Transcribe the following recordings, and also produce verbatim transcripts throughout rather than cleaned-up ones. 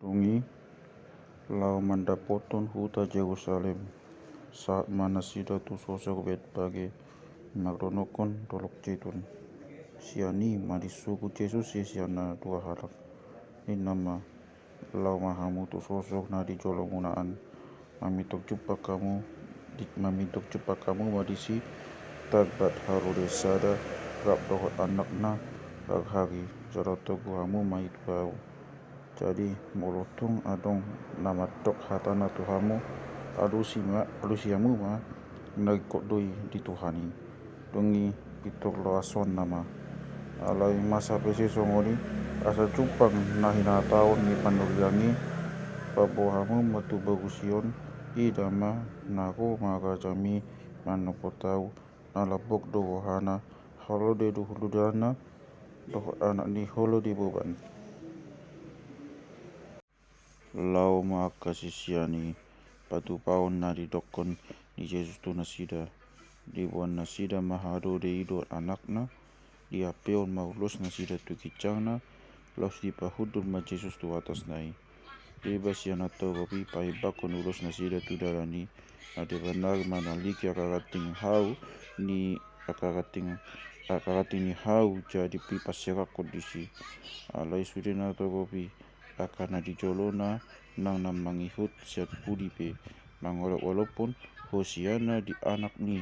Dung i laho mandapothon huta Jerusalem, sahat ma nasida tu sosor Betfage, mardonohon Dolok Jetun. Sian i ma disogot Jesus siseanna dua halak. Ninna ma: Laho ma hamu tu sosor na di jolomuna an, mamintor jumpang hamu di, mamintor jumpang hamu ma disi tarbat halode sada, rap dohot anakna, rap hali jala togu hamu ma i tu ahu. Jadi molo tung adong na mandok hatana tu hamu, alusi ma, alusi hamu ma, na ringkot do i di Tuhan i. Dung i pintor loasonna ma. Alai masa pe sai songon i, asa jumpang na hinatahon ni panurirang i: Paboa hamu ma tu bagu Sion, ida ma, na ro ma rajami manopot ahu, na lambok do rohana, holode do huludana, dohot anak ni holode boban. Laho ma angka sisean i patupaon na didokkon ni Jesus tu nasida. Diboan nasida ma halode i dohot anakna, dihampehon ma ulos nasida tu ginjangna, laos dipahundul ma Jesus tu atasna i. Deba sian na torop i paimbanghon ulos nasida tu dalan i, na deba nari manalinggi angka ranting hau ni, angka ranting, angka ranting ni hau, jadi dipanserakhon disi. Alai sude na torop i, angka na di jolona nang na mangihut sian pudi pe, mangolopolophon: Hosianna di anak ni,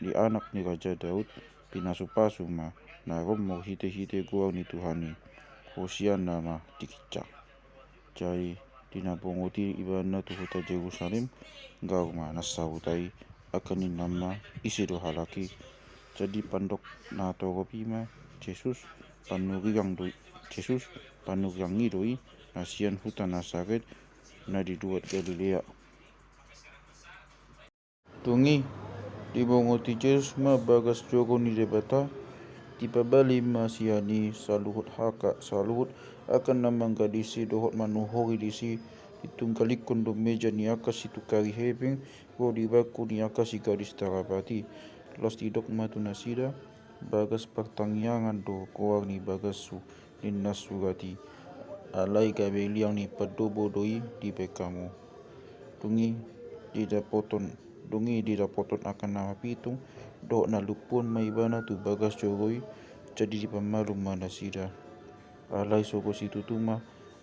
di anak ni Raja Daud, pinasupasu ma na ro marhitehite goar ni Tuhan i, hosianna ma di ginjang. Jadi di na bongot i ibana tu huta Jerusalem, gaor ma na sahuta i, angka ninna ma: Ise do halak i? Jadi pandok na torop i ma: Jesus panurirang do i, Jesus panurirang i do i, na sian huta Nasaret, na di luat Galilea. Dung i dibongoti Jesus ma bagas joro ni Debata, dipabalin ma sian i saluhut haka, saluhut angka na mangan disi dohot manuhori disi. Ditunggalikkon do meja ni angka situngkari hepeng, ro di bangku ni angka sigadis tarapati. Laos didok ma tu nasida: Bagas partangiangan do goar ni bagashu, ninna surat i. Alai gabe liang ni pandobo do i dibaen hamu. Dung i didapothon, dung i didapothon angka na mapitung dohot na lumpuon ma ibana tu bagas joro i, jadi dipamalum ma nasida. Alai sogot situtu ma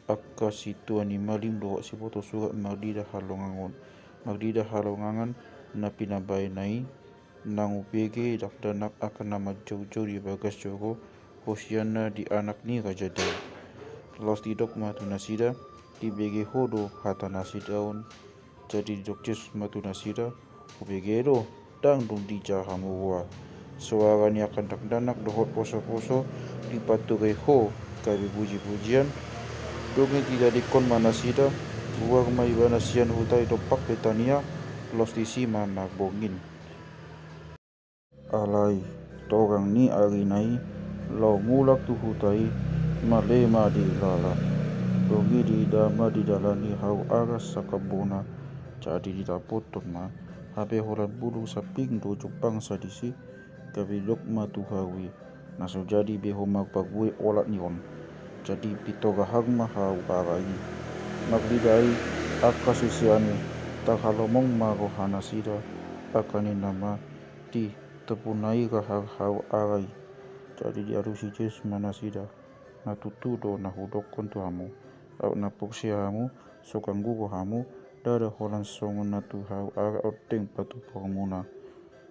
angka sintua ni malim dohot siboto surat marnida halongangon, marnida halongangan na pinabaenna i. Nang hubege dakdanak angka na manjoujou di bagas joro: Hosianna di anak ni Raja Daud. Laos didok ma tu nasida: Dibege ho do hata nasida on? Jadi didok Jesus ma tu nasida: Hubege do, ndang dung dija hamu roha. Soara ni angka dakdanak dohot posoposo dipature ho gabe pujipujian. Dung i didalikkon ma nasida, ruar ma ibana sian huta i dompak Betania, laos disi ma marbongin. Alai torang ni arina i, laho mulak tu huta i, male ma dilala. Dung i diida ma di dalan i hau aras sangkambona. Jadi didapothon ma, hape holan bulung samping do jumpangsa disi. Gabe didok ma tu hau i: Na so jadi be ho marbue olat ni on. Jadi pintor gahar ma hau ara i. Marnida i angka sisean i, tarhalomong ma rohanasida, angka ninna ma: Di, tompuna i gahar hau ara i. Jadi dialusi Jesus ma nasida: Na tutu do na hudokkon tu hamu, aut na porsea hamu, so ganggu rohamu, ndada holan songon na tu hau ara ondeng patupaonmuna.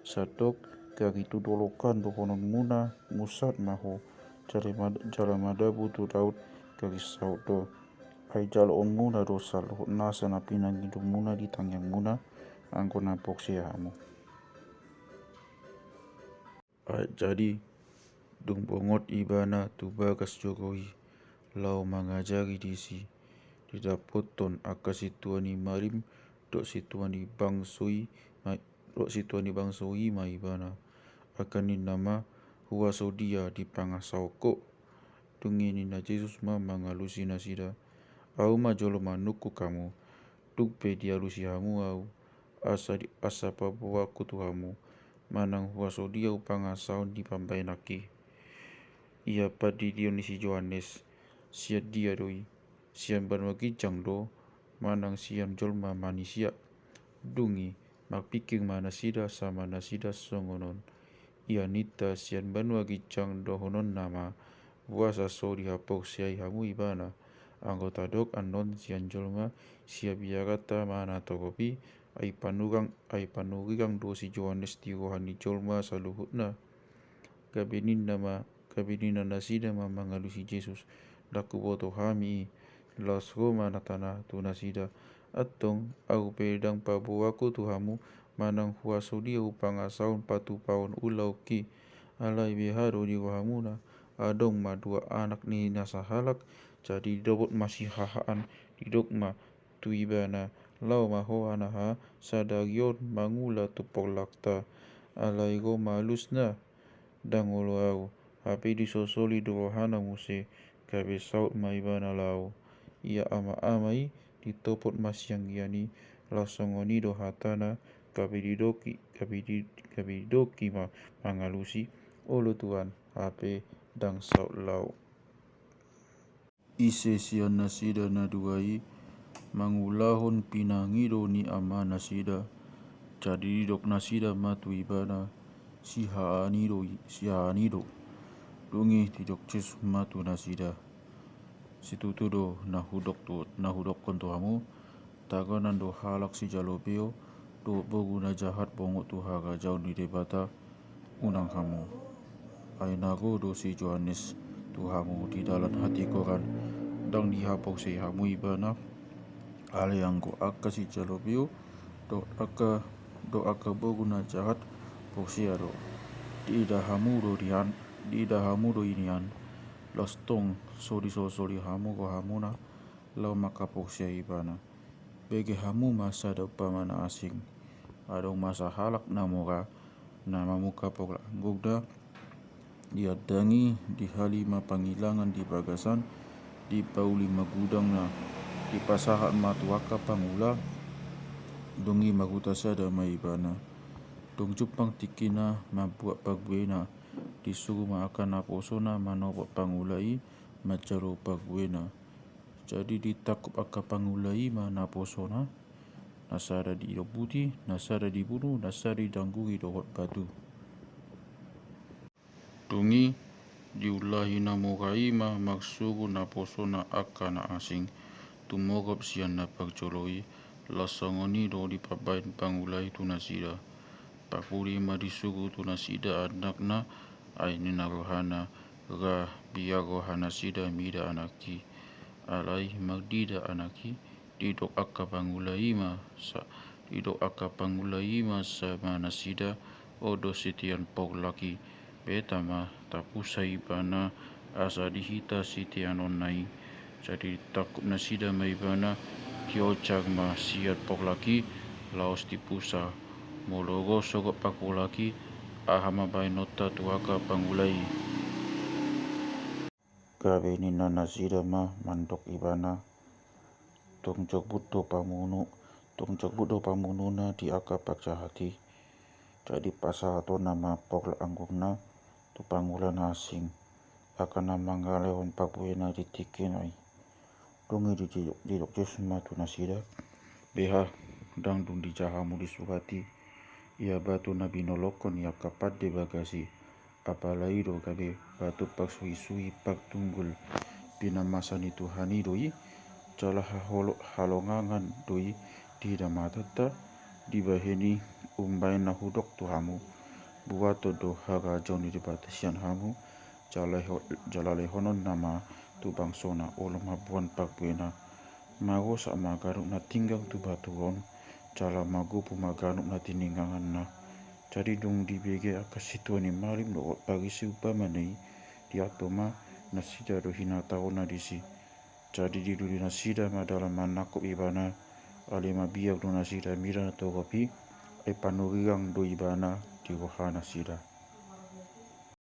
Sandok gari tu dolok an dohononmuna: Musat ma ho, jala mad-, jala madabu tu laut, gari saut do. Ai jaloonmuna do saluhut nasa na pinangidommuna di tangiangmuna, anggo na porsea hamu. Ayat jadi, dung bongot ibana tu bagas joro i, laho mangajari disi, didapothon angka sintua ni malim dohot sintua ni bangso i ma, dohot sintua ni bangso i ma ibana. Angka ninna ma: Huaso dia dipangasahon ho? Dung i ninna Jesus ma mangalusi nasida: Ahu ma jolo manungkun hamu. Tung pe dialusi hamu ahu, asa di, asa paboaonku tu hamu, manang huaso dia hupangasahon di pambahenanki. Ia pandidion ni si Johannes, sian dia do i? sian banua ginjang do manang sian jolma manisia. Dung i marpingkir ma nasida sama nasida songon on: Ia ninta sian banua ginjang dohononna ma: Boasa so dihaporseai hamu ibana? Anggo tadok annon sian jolma, sian biaranta ma na torop i, ai panurirang, ai panurirang do si Johannes di roha ni jolma saluhutna. Gabe ninna ma, gabe ninna nasida ma mangalusi Jesus: Ndang huboto hami i. Laos ro ma tana tu nasida: Antong, ahu pe ndang paboaku tu hamu manang huaso dia hupangasahon patupaon ulaonki. Alai beha do di rohamuna? Adong ma dua anak ni na sahalak. Jadi didok ma si hahaan, didok ma tu ibana: Lao ma ho anaha, sadari on mangula tu porlakta. Alai ro ma alusna, ndang olo ahu, hape disosoli do rohana muse. Gabe saut ma ibana laho. Ia ama-ama i ditopot ma sianggian i. Laos songon i do hatana, gabe didoki, gabe di, gabe didoki ma mangalusi: Olo Tuhan, hape ndang saut laho. Ise sian nasida na dua i mangulahon pinangido ni amanasida? Jadi didok nasida ma tu ibana: Sihahaan i do i, sihahaan i do. Dung i didok Jesus ma tu nasida: Situtu do na hudok tu, na hudokkon tu hamu: Tagonan do halak sijalo beo dohot boru na jahat bongot tu harajaon ni Debata. Unang hamu. Ai na ro do si Johannes tu hamu di dalan hatigoran, ndang dihaporseai hamu ibana. Alai anggo angka sijalo beo dohot angka, dohot angka boru na jahat porsea do. Diida hamu do nian, diida hamu do i nian. Laos tong so disosoli hamu rohamuna laho manghaporseai ibana. Bege hamu ma sada umpama na asing. Adong ma sahalak na mora na mamungka porlak anggurna, diandangi, dihalimi pangilangan di bagasan, dipauli ma gudangna, dipasahat ma tu angka pangula. Dung i marhuta sada ma ibana. Dung jumpang tingkina mambuat parbuena, disuru ma angka naposona manopot pangula i manjalo parbuena. Jadi ditangkup angka pangula i ma naposona, na sada diombuti, na sada dibunu, na sada didangguri dohot batu. Dung i diulahi na mora i ma marsuru naposona angka na asing tumogop sian na parjolo i. Laos songon i do dipabaen pangula i tu nasida. Parpudi ma disuru tu nasida anakna, ai ninna rohana: Ra biar rohanasida mida anakki. Alai mardida anakki? Didok angka pangula i ma sa, didok angka pangula i ma sama nasida: On do sitean porlak i. Beta ma tapusa ibana asa di hita siteanonna i. Jadi ditangkup nasida ma ibana, dionjar ma sian porlak i laos dipusa. Molo ro sogot parpolak i, aha ma baenonta tu angka pangula i? Gabe ninna nasida ma mandok ibana: Tong jorbut do pamunu, tong jorbut do pamununa di angka parjahat i. Jadi pasahatonna ma porlak anggurna tu pangula na asing, angka na mangalehon parbuena di tingkina i. Dung i didok, didok Jesus ma tu nasida: Beha, ndang dung dija hamu di surat i: Ia batu na binolongkon ni angka pande bagas i. Apala i do gabe batu parsuhisuhi partunggul, pinamasa ni Tuhan i do i. Jala haholo-, halongangan do i diida matanta. Dibahen i umbahen na hudok tu hamu: Buaton do harajaon ni Debata sian hamu. Jala leho-, jala lehononna ma tu bangsona olo mamboan parbuena. Marosak ma ganup na tinggang tu batu on, jala magopu ma ganup na tiningganganna. Jadi dung dibege angka sintua ni malim dohot Parisi umpama na i, dianto ma nasida do hinatahonna disi. Jadi dilului nasida ma dalan manangkup ibana. Alai mabiar do nasida mida na torop i, ai panurirang do ibana di rohanasida.